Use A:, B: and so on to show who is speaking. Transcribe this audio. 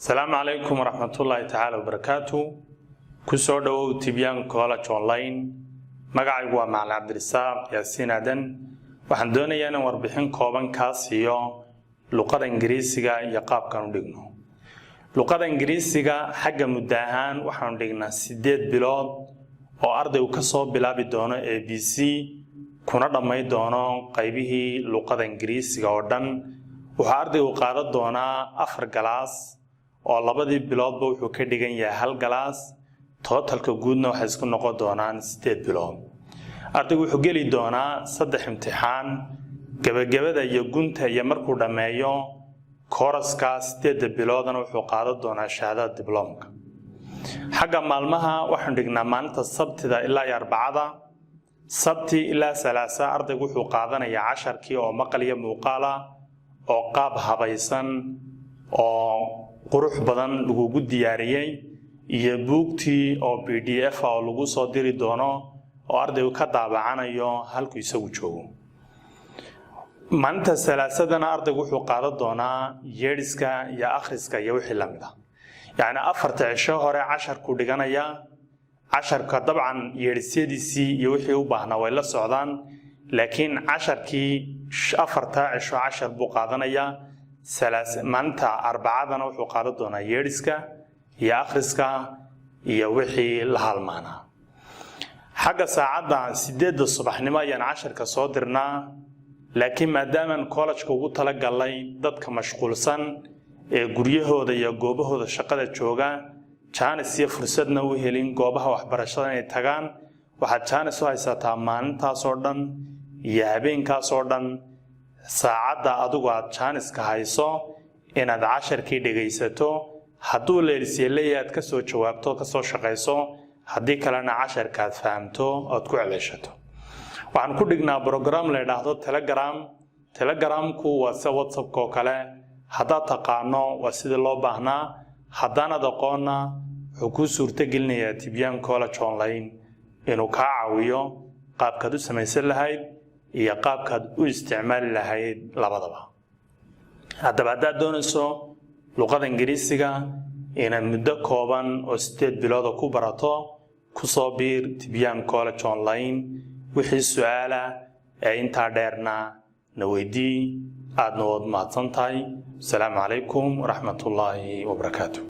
A: Asalaamu calaykum waraxmatullaahi tacaala wabarakaatu. Kusoo dhowow Tibyaan College Online. Magacaygu waa Macalin Cabdirisaaq Yaasiin Aadan. Waxaan doonayaa inaan warbixin kooban kaa siiyo luqada Ingiriisiga iyo qaabkaan u dhigno luqada Ingiriisiga. Xagga muddo ahaan waxaanu dhignaa 8 bilood oo ardaygu kasoo bilaabi doono ABC kuna dhammayn doono qaybihii luqada Ingiriisiga oo dhan. Wuxuu ardaygu qaadan doonaa afar class oo labadii biloodba wuxuu ka dhigan yahay hal class. Totalka guudna waxay isku noqon doonaan 8 bilood. Ardaygu wuxuu geli doonaa saddex imtixaan gebagabada iyo gunta iyo markuu dhammeeyo courseka 8-da biloodna wuxuu qaadan doonaa shahaadada dibloomka. Xagga maalmaha waxaanu dhignaa maalinta Sabtida ilaa iyo Arbacada. Sabti ilaa Salaasa ardaygu wuxuu qaadanayaa casharkii oo maqal iyo muuqaal ah oo qaab habaysan oo qurux badan lagugu diyaariyey iyo buugtii oo PDF ah oo lagu soo diri doono oo ardaygu ka daabacanayo halkuu isagu joogo. Maalinta Salaasadana ardaygu wuxuu qaadan doonaa yeedhiska iyo akhriska iyo wixii lamid ah. Yacni afarta cisho hore casharkuu dhiganayaa, casharka dabcan yeedhisyadiisii iyo wixii u baahnaa way la socdaan, laakiin casharkii afarta cisho cashar buu qaadanayaa. Maalinta Arbacadana wuxuu qaadan doonaa yeedhiska iyo akhriska iyo wixii la halmaanaa. Xagga saacadda, 8-da subaxnimo ayaan casharka soo dirnaa, laakiin maadaamaan collegeka ugu talagalnay dadka mashquulsan ee guryahooda iyo goobahooda shaqada jooga, chance iyo fursadna u helin goobaha waxbarashada inay tagaan, waxaad chance u haysataa maalintaasoo dhan iyo habeenkaasoo dhan saacadda adigu aad chanceka hayso inaad casharkii dhegaysato. Hadduu leelsiye leeyahay, aad kasoo jawaabto, kasoo shaqayso. Haddii kalena casharka aad fahamto ood ku celeshato. Waxaan ku dhignaa program la yidhaahdo Telegram. Telegramku waa sida WhatsAppka oo kale. Haddaad taqaano waa sidii loo baahnaa, haddaanad aqoonna wuxuu kuu suurtogelinayaa Tibyaan College Online inuu kaa caawiyo qaabkaad u samaysan lahayd iyo qaabkaad u isticmaali lahayd labadaba. Haddaba haddaad doonayso luqada Ingiriisiga inaad muddo kooban oo 8 bilooda ku barato, kusoo biir Tibyaan College Online. Wixii su-aala ee intaa dheerna na weydii. Aadna waad mahadsan tahay. Asalaamu calaykum waraxmatullaahi wabarakaatu.